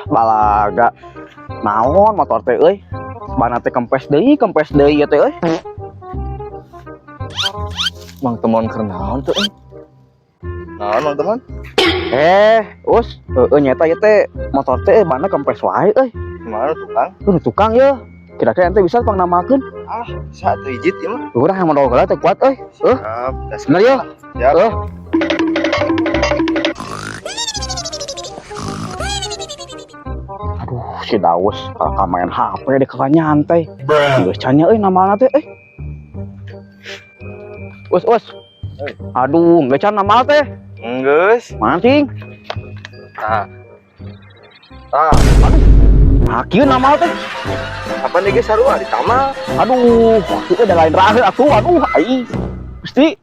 Balaga. Naon motor teh euy? Bana teh kempes deui ieu teh euy. Mang Temon keur naon tuh euy? Naon, Mang Temon? Eh, us, heueuh nyata ieu teh motor teh bana kempes wae euy. Gimana tukang? Tuh tukang ya. Kira-kira ente bisa pangnambalkeun? Ah, bisa tuh ijit ya mah. Urang yang modal heula teh kuat euy. Heuh, Siap, gas. Bener ya? Siap. Heuh. Aduh, si Daus kalau main HP deh kalau nyantai. Geus can nya euy nambalna teh euy. Us, us. Euy. Aduh, geus can nambal teh. Enggeus. Mancing. Nah. Tah, Nah, kieu nambal teh. Apa nih, guys, sarua ditambal. Aduh, itu ada lain rahe atuh. Aduh, ai. Gusti.